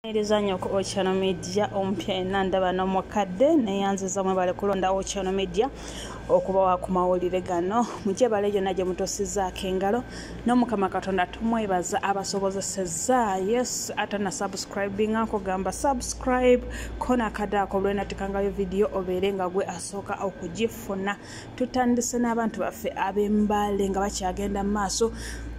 Niriza ku Oceano Media ompya enandaba n'omukadde neyanziza mwebale kulonda Oceano Media okubawa ku mawulire gano mujebale yonna gye mutosizzaako engalo n'Omukama Katonda tumwebaza abasobozesezza. Yes, ate na subscribing nkugamba subscribe kona akadde ako lwenatekangayo vidiyo obeere nga gwe asooka okugifuna. Tutandise n'abantu baffe ab'Embaale nga bakyagenda mu maaso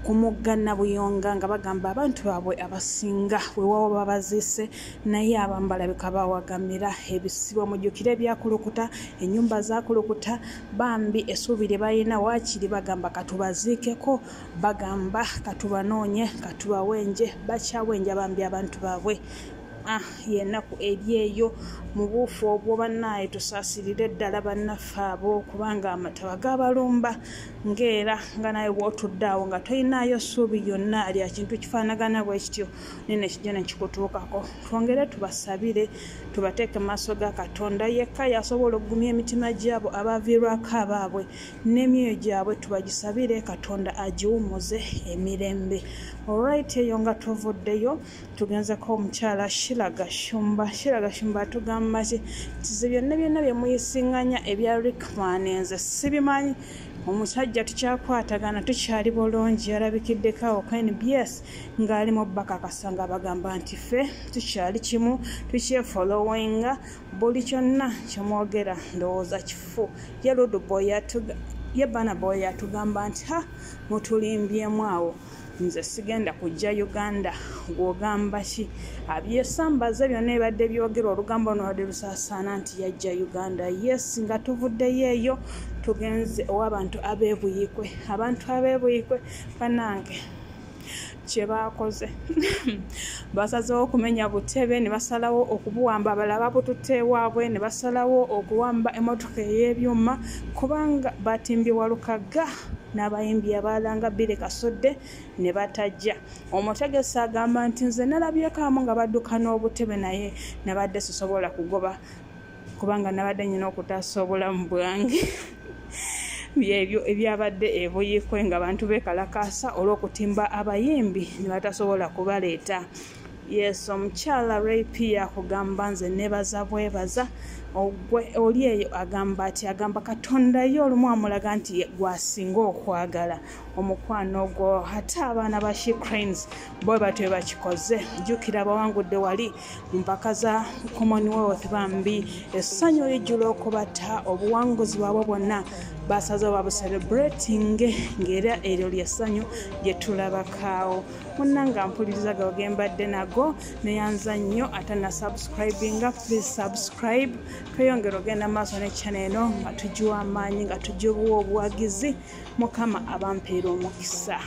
ku mugga Nabuyonga nga bagamba abantu baabwe abasinga weewaawo babaziise, naye abamu balabika bawagamira ebisibo. Mujjukire ebyakulukuta, ennyumba zaakulukuta, bambi essuubi lye balina waakiri bagamba katubaziikeko, bagamba katubanoonye, katubawenje, bakyawenja bambi abantu baabwe. Yennaku eri eyo mu buufu obwo bannaaye tusaasirire ddala bannaffe abo kubanga amataba gabalumba ng'era nga naye bw'otudde awo nga toyinaayo ssuubi lyonna lya kintu kifaanagana bwe kityo nene kijja ne kikutuukako. Twongere tubasabire, tubateeke mu maaso ga Katonda yekka yasobola okugumya emitima gyabo abaviirwako abaabwe n'emyoyo gyabwe tubagisabire Katonda agiwummuze emirembe. Alright, eyo nga tuvuddeyo tugenzeko omukyala Sheila Gashumba. Sheila Gashumba atugamba ki nti byonna byonna bye muyisiŋŋanya ebya Rickman nze sibimanyi, omusajja tukyakwatagana tukyali bulungi. Yalabikiddeko awo ku NBS ng'ali mu bbakakasa nga bagamba nti ffe tukyali kimu, tukyefollowinga buli kyonna kyemwogera ndowooza kifu. Ye Ludu Boy ye Burna Boy yatugamba nti ha mutulimbyemu awo, nze sigenda kujja Uganda. Gw'ogamba ki? Abyesambaze byonna ebadde byogerwa, olugambo luno lwadde lusaasaana nti yajja Uganda. Yes, nga tuvuddeyo eyo tugenze ow'abantu ab'Ebuyiikwe. Abantu ab'Ebuyiikwe bannange kye baakoze, basazeewo okumenya butebe ne basalawo okubuwamba, abalala babututte ewaabwe ne basalawo okuwamba emmotoka ey'ebyuma kubanga batimbye Walukaga n'abayimbi abalala nga Billy Kasudde ne batajja. Omutegesi agamba nti nze nalabyeko amu nga badduka n'obutebe naye nabadde sisobola kugoba kubanga nabadde nnyina okutaasa obulamu bwange. Byebyo ebyabadde Ebuyiikwe nga abantu beekalakaasa olw'okutimba abayimbi ne batasobola kubaleeta. Yes, omukyala Ray P akugamba nze neebaza bwebaza ogwe oli eyo agamba ati agamba Katonda ye olumu amulaga nti gwasinga okwagala omukwano ogwo. Ate abaana ba She Cranes bo batyo bakikoze, jjukira abawangudde wali mu mpaka za Commonwealth, bambi essanyu lijjula okubata obuwanguzi bwabwe bwonna basazeewo babucelebrating ng'era eryo ly'essanyu lye tulabakaawo. Munnanga mpuliriza gawe ge mbadde nago, neyanza nnyo ate na subscribinga, please subscribe. Tweyongera ogenda maaso ne channel eno nga tugiwa amaanyi, nga tugiwa obuwagizi. Mukama abampeera omukisa.